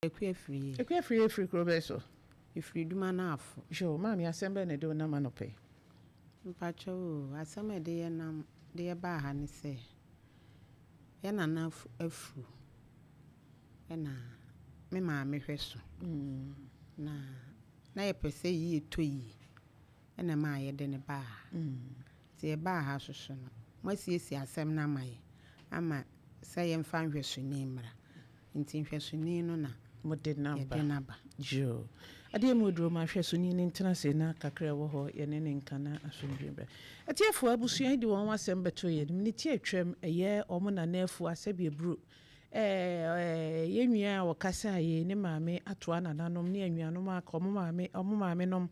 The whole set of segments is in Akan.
Akua Afriyie. Akua Afriyie firi kuro bɛn so? Mefiri Dumanafo. Yoo, maame asɛm bɛn na ɛde wo nam anɔpa yi? Mpakyɛw oo, asɛm a ɛde yɛ nam de yɛ baa ha ne sɛ, yɛ nana afuru ɛna me maame hwɛ so. Na na yɛpɛ sɛ yie tɔ yie ɛna ɛmaa yɛde no baa ha. Nti yɛbaa ha nso so no, moasiesie asɛm no ama yɛ ama sɛ yɛmfa nhwɛsoni mmra. Nti nhwɛsoni no na Mode no aba. yɛde no aba. Yoo. Adeɛ mu oduro ma nhwɛsoni no ntena ase na kakra a ɛwɔ hɔ yɛne no nka na asomdwoeɛ mmra. Atiefoɔ, abusua yi de wɔn asɛm bɛto yɛn anim. Ne ti atwam, ɛyɛ wɔn nana Afua Sɛbiaburu. Ɛɛ, yɛn nua a ɔkasaeɛ yi, ne maame atoa nananom ne anuanom aka wɔn maame, wɔn maamenom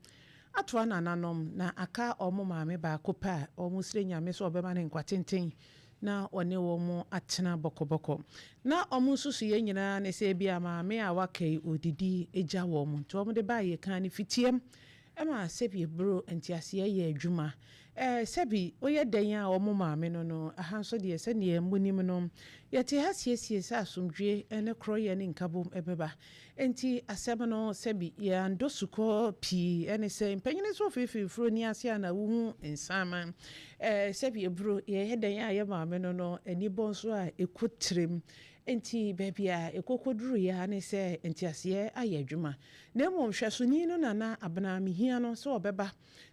atoa nananom na aka wɔn maame baako pɛ a wɔsrɛ Nyame sɛ ɔbɛma no nkwa tenten na ɔne wɔn atena bɔkɔbɔkɔ. Ná wɔn nsusuiɛ nyinaa ne sɛ ebia maame a waka yi ɔredidi gya wɔn, nti wɔde baeɛ kan no fitiam ma sɛbi boro nteaseɛ yɛ adwuma. Ɛɛ, sɛbi woyɛ dɛn a wɔn maame no no, ɛha nso deɛ sɛdeɛ monim no, yɛte ha siesie sɛ asomdwoeɛ ne korɔyɛ ne nkabom bɛba. Enti asɛm no sɛbi yɛandɔ sukɔ pii ɛne sɛ mpanyini nso feefee mfuro ni ase a na wohu nsaman. Ɛɛ sɛbi aburo yɛyɛ dɛn a yɛ maame no no ani bɔ nso a ɛkɔ tirim. Enti baabi a ɛkɔ kɔduruiɛ ara ne sɛ nteaseɛ ayɛ adwuma. Na mmom hwɛsoni no Nana Abena mehia no sɛ ɔbɛba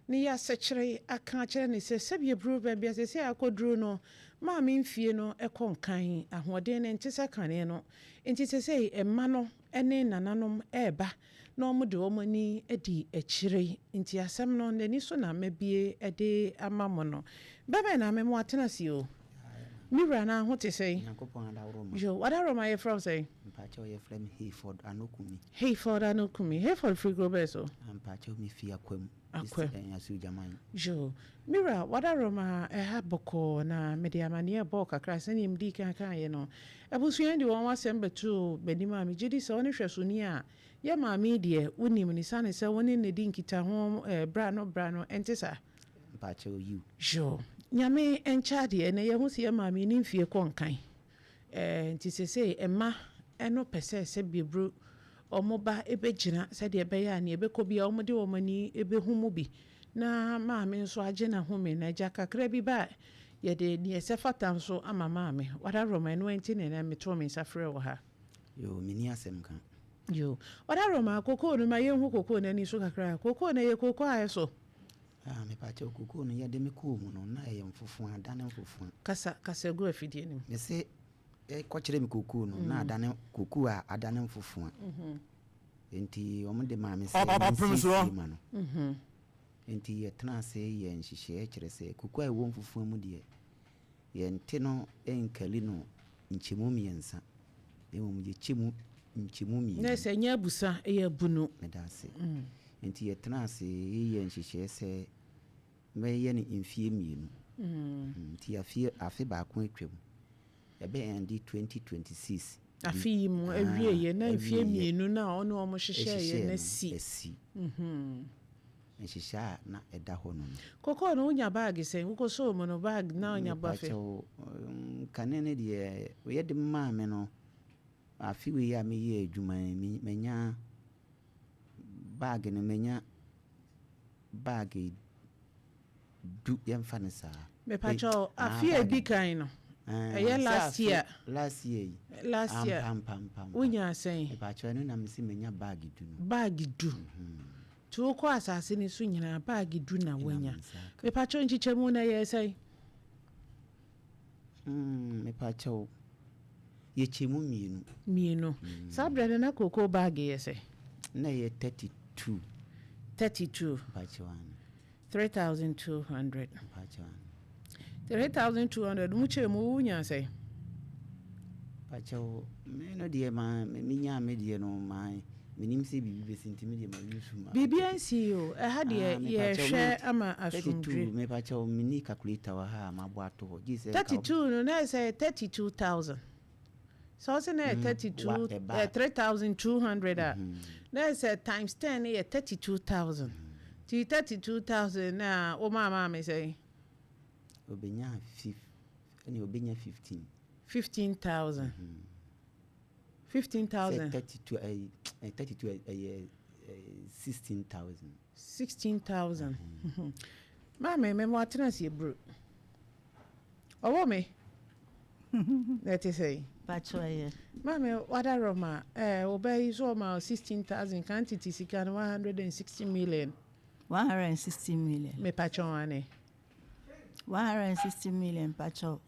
ne yɛasɛkyere aka akyerɛ no sɛ sɛbi aburo baabi a seesei akɔduru no maame mfie no kɔ nkan, ahoɔden no nte sɛ kane no. Enti seesei mma no ne nananom reba na wɔde wɔn ani adi akyire. Enti asɛm no, n'ani so na mabue de ama mo no. Bɛbɛn na me mo atena ase o. Me wura na ho te sɛn? Nyankopɔn adaworoma. Yo, w'adaworoma yɛfrɛ wo sɛn? Mpakyɛw yɛfrɛ me Hayford Anokumi. Hayford Anokumi. Hayford firi kuro bɛn so? Mpakyɛw me fi Akwam. Akwam. Asuogyaman. Yo, me wura, w'adaworoma ɛha bɔkɔɔ na mede amaneɛ rebɔ wo kakra sɛdeɛ medii kan kaeɛ no. Abusua yi de wɔn asɛm bɛtoo m'anim a megye di sɛ wo ne hwɛsoni a yɛ maame yi deɛ wonim no esiane sɛ wo ne no di nkitaho berɛ ano berɛ ano, ɛnte saa? Mpakyɛw, yiw. Yo, Nyame nkyɛ adeɛ, ɛnnɛ yɛahu sɛ yɛ maame yi ne mfie kɔ nkan. Enti seesei mma no pɛ sɛ sɛbeɛburo wɔn ba bɛgyina sɛdeɛ ɛbɛyɛ a nea ɛbɛkɔ biara wɔde wɔn ani bɛhu mu bi na maame nso agye n'ahome na agya kakra bi ba a yɛde nea ɛsɛ fata nso ama maame. Wadaworoma, ɛno nti na ɛnnɛ metoo me nsa frɛɛ wo ha. Yoo, menni asɛm ka. Yoo, Wadaworoma, kokoo no ma yɛnhu kokoo no ani so kakra. Kokoo no, ɛyɛ kokoo a ɛsɔ? Ah, mepakyɛw, kokoo no, yɛde me kɔɔ mu no, na ɛyɛ mfofoa, adane mfofoa. Kasa, kasa gu afidie no mu. Mese, kɔkyerɛ me kokoo no, na adane kokoo a adane mfofoa. Enti wɔn de maa me sɛ mensiesie ma no. Enti yɛtenaa ase yɛɛ nhyehyɛeɛ kyerɛ sɛ kokoo a ɛwɔ mfofoa mu deɛ, yɛnte no nkali no nkyɛmu mmiɛnsa, na mmom yɛkyɛ mu nkyɛmu mmienu. Na sɛ ɛnyɛ abusa, ɛyɛ abunu. Meda ase. Enti yɛtenaa ase yɛɛ nhyehyɛeɛ sɛ mɛyɛ no mfeɛ mmienu. Nti afeɛ, afe baako atwam. Ɛbɛ ɛnde 2026. Afe yi mu awieɛ na mfeɛ mmienu no a ɔne wɔn hyehyɛeɛ no asi. Asi. Nhyehyɛe a na ɛda hɔ no no. Kokoo no wonya bag sɛn? Wokɔsɔɔ mu no bag na wonya bɔ afe? Mepakyɛw, kane no deɛ wɔyɛ de maa me no, afe wei a meyɛɛ adwuma yi, manya bag no, manya bag du, yɛmfa no saa. Mepakyɛw, afe a edi kan no, ɛyɛ last year. Last year yi. Last year. Ampa, ampa, ampa. Wonyaa sɛn? Mepakyɛw, ɛno na mese manya bag du no. Bag du. Nti wokɔ asase no so nyinaa, bag du na woanya. Mepakyɛw, nkyekyɛmu no ɛyɛɛ sɛn? Mepakyɛw, yɛkyɛ mu mmienu. Mmienu. Saa berɛ no na cocoa bag yɛ sɛn? Na ɛyɛ 32. 32. Mepakyɛw, aane. 3200. 3200 mu kyɛ mu wo nyaa sɛn? Pakyɛw, me no deɛ ma me nyaa me deɛ no ma menim sɛ biribi bɛsi nti me deɛ ma use ma. Biribi ansi o, ɛha deɛ yɛhwɛ ama asomdwe. 32 mepakyɛw menni calculator wɔ ha a mabɔ ato hɔ gye sɛ. 32 no na ɛsɛ 32,000. Sɛ ɔse na ɛyɛ 32 3200 a, na ɛyɛ sɛ times 10 no yɛ 32,000. Nti 32,000 na wo maa maa me sɛn? Obenya fif ɛne obenya 15. 15,000. 15,000. Sɛ 32 ɛyi 32 ɛyɛ 16,000. 16,000. Maame, mɛma watena ase eburu. Ɔwɔ me. Na ɛte sɛ yi. Pakyɛ ɛyɛ. Maame, wada rɔma ɛɛ ɔbaa yi so ɔma 16,000 kan tete sika no 160 million. 160 million. Mepakyɛ wɔn ane. 160 million pakyɛ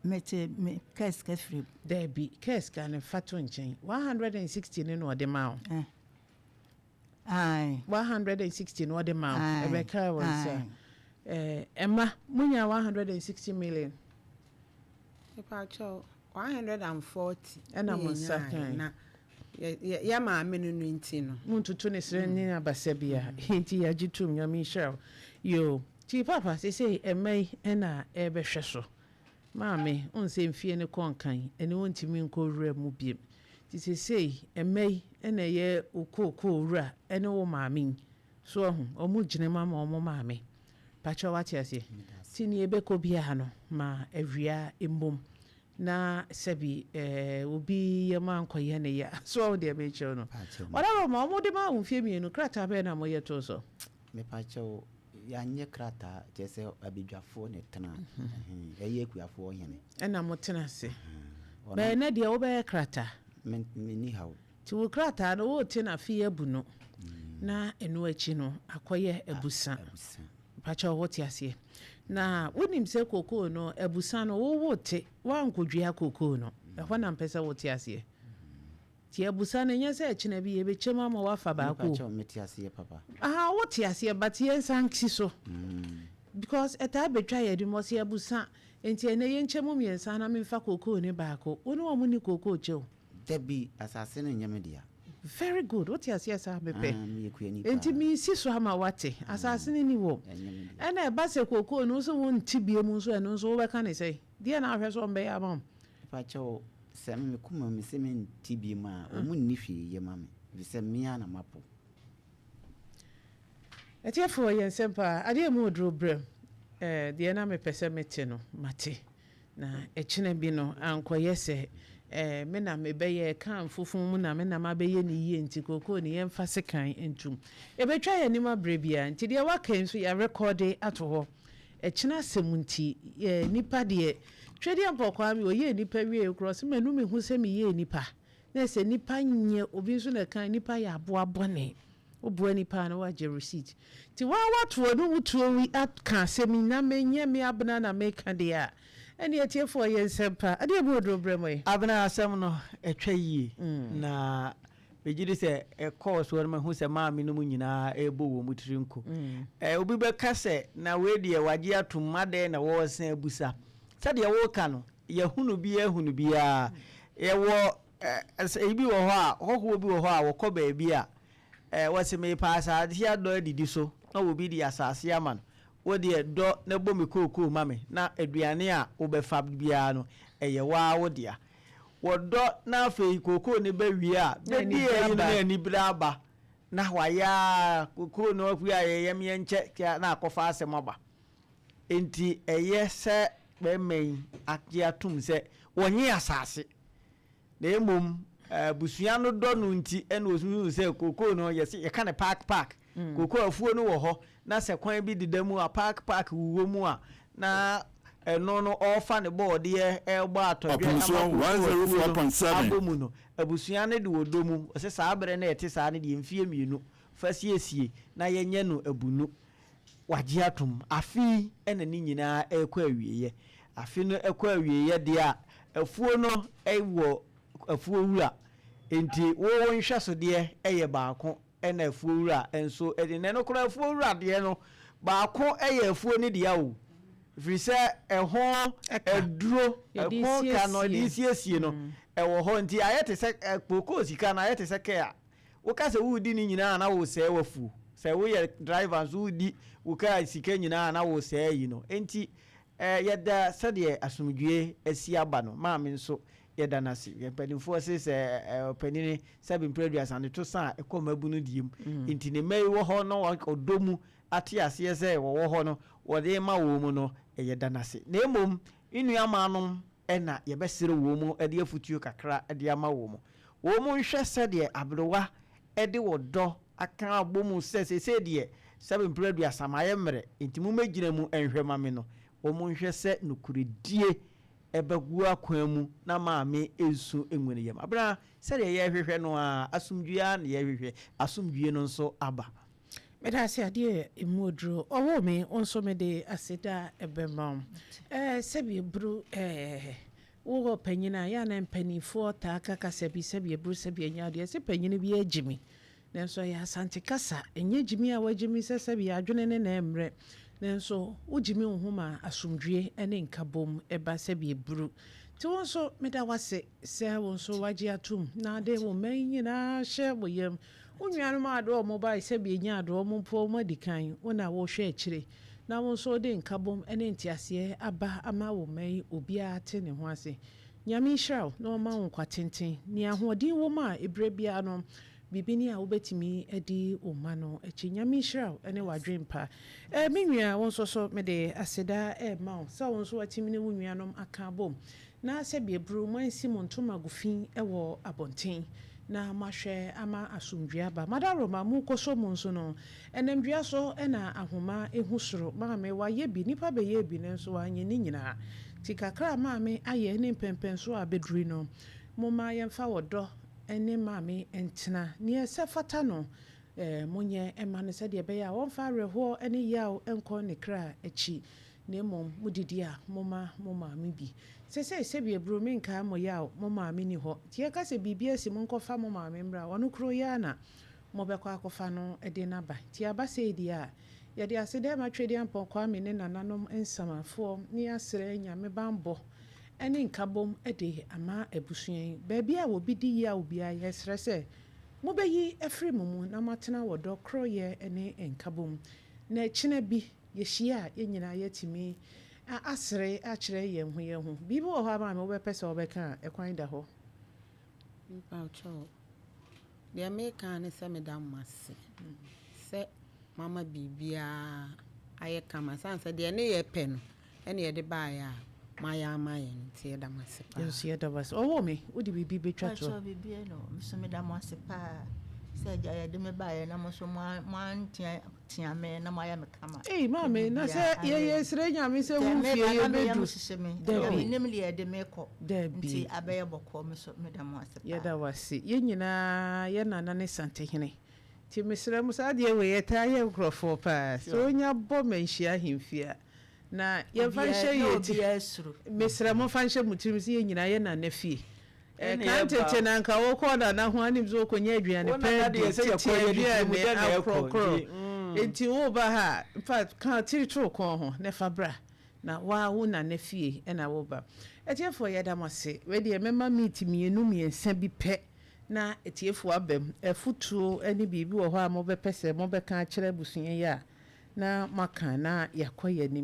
mete me kaa sika firi mu. Daabi, kaa sika no fa to nkyɛn. 160 no na ɔde ma wo. Eh. Aye. 160 no ɔde ma wo. Aye. Ɛbɛka wɔ nsa. Aye. Eh, ɛma munya 160 million. Mepakyɛw, 140 Ɛna mo nsa yɛnyaeɛ, kae. Na yɛ maame no nti no. Montoto ne serɛ ne abasa bia. Nti yɛagye tom, Nyame nhyira wo. Yo, nti papa sesei ɛma yi ɛna ɛbɛhwɛ so. Maame, wohu sɛ mfie no kɔ nkan, ɛne wontumi nkɔ wura mu biem. Nti sesei ɛma yi ɛna ɛyɛ wo kookoo wura ɛne wo maame yi. So ɔho, ɔmo gyina mu ama ɔmo maame. Pakyɛ wate aseɛ. Nti nea ɛbɛkɔ biara no, ma awia mmom. Na sɛbi obi yɛ ma nkɔyɛ ne ya. So ɔho deɛ mekyerɛw no. Pakyɛ. Ɔdawɔ ma ɔmo de ma wo mfie 2, krataa bɛyɛ na moyɛ too so? Mepakyɛw, yɛanyɛ krataa, kyerɛ sɛ abadwafoɔ ne tena. Ɛyɛ akuafoɔ hene. Ɛna mo tena ase. Bɛyɛ ne deɛ wobɛyɛ krataa. Menni haw. Nti wo krataa no wote na afei abu no. Na ɛno akyi no akɔyɛ abusa. Abusa. Pakyɛ wote aseɛ. Na wonim sɛ kokoo no abusa no wowo te woankɔdua kokoo no. Ɛhɔ na mpɛ sɛ wote aseɛ. Nti abusa no nyɛ sɛ ɛkyena bi yɛbɛkyɛm ama woafa baako. Mepakyɛw, mete aseɛ papa. Aha, wote aseɛ, but yɛnsa nsi so. Because ɛtaa bɛtwa yɛ de mɔ sɛ abusa. Nti ɛnɛ yɛnkyɛ mu 3 na memfa kokoo ne baako. Wo ne wɔn ni kokoo kyɛw. Dabi, asase no nyɛ me dea. Very good. Wote aseɛ saa mepɛ. Meyɛ kuani paa. Nti mesi so ama wate. Asase no ni wɔ. Ɛnyɛ me dea. Ɛna ɛba sɛ kokoo no nso wonte bie mu nso ɛno nso wobɛka ne sɛ. Deɛ na ahwɛ so ɔmbɛyɛ ama wo. Mepakyɛw, sɛ me koma mu sɛ mente bie mu a, ɔmo nni hwee yɛ ma me. Ɛfiri sɛ mmea na mapo. Atiefoɔ yɛn nsɛm paa. Adeɛ mu oduro brɛm. Deɛ na mepɛ sɛ mete no, mate. Na ɛkyena bi no, ankɔyɛ sɛ me na mebɛyɛ kan fufu mu na me na mabɛyɛ ne yie nti kokoo ne yɛmfa sekan ntum. Ɛbɛtwa yɛn anim aberɛ biara nti deɛ waka yi nso yɛarekɔde ato hɔ. Ɛkyena asɛm nti, nipa deɛ, Twedeɛ Mpɔkwaa mi, ɔyɛɛ nipa wie korɔ sɛ m'anu mehu sɛ meyɛɛ nipa. Na sɛ nipa nyɛ, obi nso na ɛka nipa yɛ aboa bɔne. Woboa nipa na wagye receipt. Nti waa wato ɔno mu tuo wi aka asɛm yi na menyɛ me abena na meka deɛ a, ɛne atiefoɔ yɛ nsɛm pa. Adeɛ mu oduro brɛ mo yi. Abena asɛm no ɛtwa yie. Na megye di sɛ ɛkɔɔ so no mahu sɛ maame no mu nyinaa ɛrebɔ wɔ mu tiri nko. Obi bɛka sɛ na wei deɛ wagye atom adɛn na wɔresan abusa. Sɛdeɛ wɔreka no, yɛhunu biara hunu biara. Yɛwɔ ebi wɔ hɔ a, hɔhoɔ bi wɔ hɔ a wɔkɔ baabi a wɔsi mepa asase adɔ adidi so na obi de asase ama no. Wo deɛ dɔ na bɔ me kookoo ma me na aduane a wobɛfa biara no ɛyɛ waa wo dea. Wɔdɔ na afei kookoo ne bɛwie a bɛdi ɛyi no na ani bere aba na wayɛ a kookoo no afei a yɛyɛ meɛnkyɛ na akɔfa asɛm aba. Enti ɛyɛ sɛ bɛrima yi agye atom sɛ wɔnye asase. Na mmom abusua no dɔ no nti ɛna osusu sɛ kookoo no yɛsɛ yɛka ne park park. Kookoo afuo no wɔ hɔ na sɛ kwan bi deda mu a park park wuwɔ mu a na ɛno no ɔrefa ne bɔɔdeɛ ɛrebɔ atɔdwe ama kookoo afuo no abɔ mu no abusua no de wɔ dɔ mu ɔsɛ saa berɛ no ɛte saa no deɛ mfie 2 fa siesie na yɛnyɛ no abunu. Wagye atom afe ɛna ne nyinaa ɛrekɔ awieeɛ. Afe no ɛkɔ awieeɛ deɛ a afuo no ɛwɔ afuo wura nti wo nhwɛsodeɛ ɛyɛ baako ɛna afuo wura nso ɛde na ɛno koraa afuo wura deɛ no baako ɛyɛ afuo ne deɛ o ɛfiri sɛ ɛho aduro ɛho ka no ɛde siesie no ɛwɔ hɔ nti ayɛ te sɛ kookoo sika no ayɛ te sɛ kɛɛ a woka sɛ wodi ne nyinaa na wosɛe wafuo sɛ woyɛ driver nso wodi wo kaa sika nyinaa na wosɛe yi no nti yɛda sɛdeɛ asomdwie asi aba no maame nso yɛda n'ase. Mpanimfoɔ se sɛ ɔpanini sɛbi mpere aduasa ne to sa a ɛkɔ mmabu no diem nti ne mma yi wɔ hɔ na ɔdɔ mu ate aseɛ sɛ wɔwɔ hɔ no wɔde ma wɔn mu no ɛyɛ da n'ase. Na mmom nnua maanom Ɛna yɛbɛsrɛ wɔn mu de afutuo kakra de ama wɔn mu. Wɔn mu nhwɛ sɛdeɛ aberewa de ɔdɔ aka abɔ mu sɛ seesei deɛ sɛbe mprɛ 30 mayɛ mmerɛ nti mommɛgyina mu nhwɛ ma me no. Wɔn nhwɛ sɛ nokorɛdie bɛgu akwan mu na maame nsu ngu ne yam. Abena, sɛdeɛ yɛrehwehwɛ no ara, asomdwoeɛ ara na yɛrehwehwɛ, asomdwoeɛ no nso aba. Meda ase adeɛ a ɛmu oduro. Ɔwoo me, wo nso mede aseda bɛma wo. Ɛɛ sɛbi aburu ɛɛ wowɔ panyin a, yɛ a na mpanimfoɔ taa ka kasa bi sɛbi aburu sɛbi anya adeɛ. Ɛsɛ panyin bi agye mi. Nanso ɛyɛ Asante kasa. Ɛnyɛ gyimi a wagye mi sɛ sɛbi adwene ne na ɛmmerɛ. Nanso wogye mi wo ho ma asomdwie ne nkabom ba sɛbi aburu. Nti wo nso meda wo ase sɛ wo nso wagye atom na ade wo mma yi nyinaa hyɛ wo yam. Wo nuanom a ade wɔn bae sɛ benya ade wɔn mpo wɔadi kan, wo na wohwɛ akyire, na wo nso wode nkabom ne nteaseɛ aba ama wo mma yi obiara te ne ho ase. Nyame nhyira wo na ɔmma wo nkwa tenten, nea ahoɔden wɔ mu a eberɛ biara no biribi ni a wobɛtumi adi wo mma no akyi. Nyame nhyira wo ne w'adwen pa. Eh me nua wo nso so mede aseda rema wo sɛ wo nso woatumi ne wo nuanom aka abom Na sɛ biaburu moansi mo ntomago fi wɔ abɔnten, na moahwɛ ama asomdwoeɛ aba. Madaroma, morekɔsɔ mu nso no, ɛnam dua so na ahoma hu soro. Maame, wayɛ bi, nnipa bɛyɛɛ bi, nanso wanyɛ ne nyinaa. Nti kakra a maame ayɛ ne mpɛnpɛnsoɔ a abɛduru yi no, momma yɛmfa ɔdɔ ne maame ntena. Deɛ ɛsɛ fata no, monyɛ mma no sɛdeɛ ɛbɛyɛ a ɔmfa awerɛhoɔ ne yaw nkɔ ne kra akyi. Na mmom modidi a, momma mo maame bi. Seesei sɛbi aburo menkaa mo yaw, mo maame nni hɔ. Nti yɛka sɛ biribi asi monkɔfa mo maame mmra a, ɔno koro yi ara na mobɛkɔ akɔfa no de no aba. Nti aba sei deɛ a, yɛde aseda rema Twedeampɔn Kwame ne nananom Nsamafoɔ ne yɛasrɛ Nyame banbɔ ne nkabom de ama abusua yi. Baabi a obi di yaw biara yɛsrɛ sɛ mobɛyi afiri mo mu na moatena wɔ dɔ, koroyɛ ne nkabom. Na ɛkyena bi Yɛhyia a, yɛn nyinaa yɛatumi asere akyerɛ yɛn ho yɛn ho. Biribi wɔ hɔ a maame wobɛpɛ sɛ wobɛka a, ɛkwan da hɔ. Mpakyɛw, deɛ meka ara ne sɛ meda mo ase sɛ moama biribiara ayɛ kama. Ɛsiane sɛ deɛ ne yɛ pɛ no ɛna yɛde baeɛ a moayɛ ama yɛn nti yɛda mo ase paa. Yɛn nso yɛda wo ase. Ɔwoo me, wode biribi bɛtwa toɔ? Mpakyɛw biribiara nni hɔ. Me nso meda mo ase paa sɛ agya yɛde me baeɛ na mo nso moantea tea me na moayɛ me kama. Ei maame na sɛ yɛ yɛ srɛ Nyame sɛ wo fie yɛ bɛ duru. Dabi. Menim deɛ ɛde me kɔ. Dabi. Nti abɛyɛ bɔkɔɔ me so meda mo ase paa. Yɛda wo ase. Yɛn nyinaa yɛ nana ne Santehene. Nti mesrɛ mo saa adeɛ wei ɛtaa yɛ nkorɔfoɔ paa. Sɛ onya bɔ manhyia ahemfie a na yɛmfa nhyɛ yɛn ti. Mesrɛ mo mfa nhyɛ mo tirim sɛ yɛn nyinaa yɛ nana fie. Kan tete no anka wokɔ nana ho anim sɛ wokɔnya aduane pa adi, tete aduane akorɔkorɔ. Enti woba ha a, infact ka tiri to wo kɔn ho na fa bra na woa wo nana fie na woba. Atiefoɔ yɛda mo ase. Wei deɛ mɛma meat mmienu mmiɛnsa bi pɛ na atiefoɔ aba mu. Afutuo ne biribi wɔ hɔ a mobɛpɛ sɛ mobɛka akyerɛ abusua yi a na moaka na yɛakɔ yɛn anim.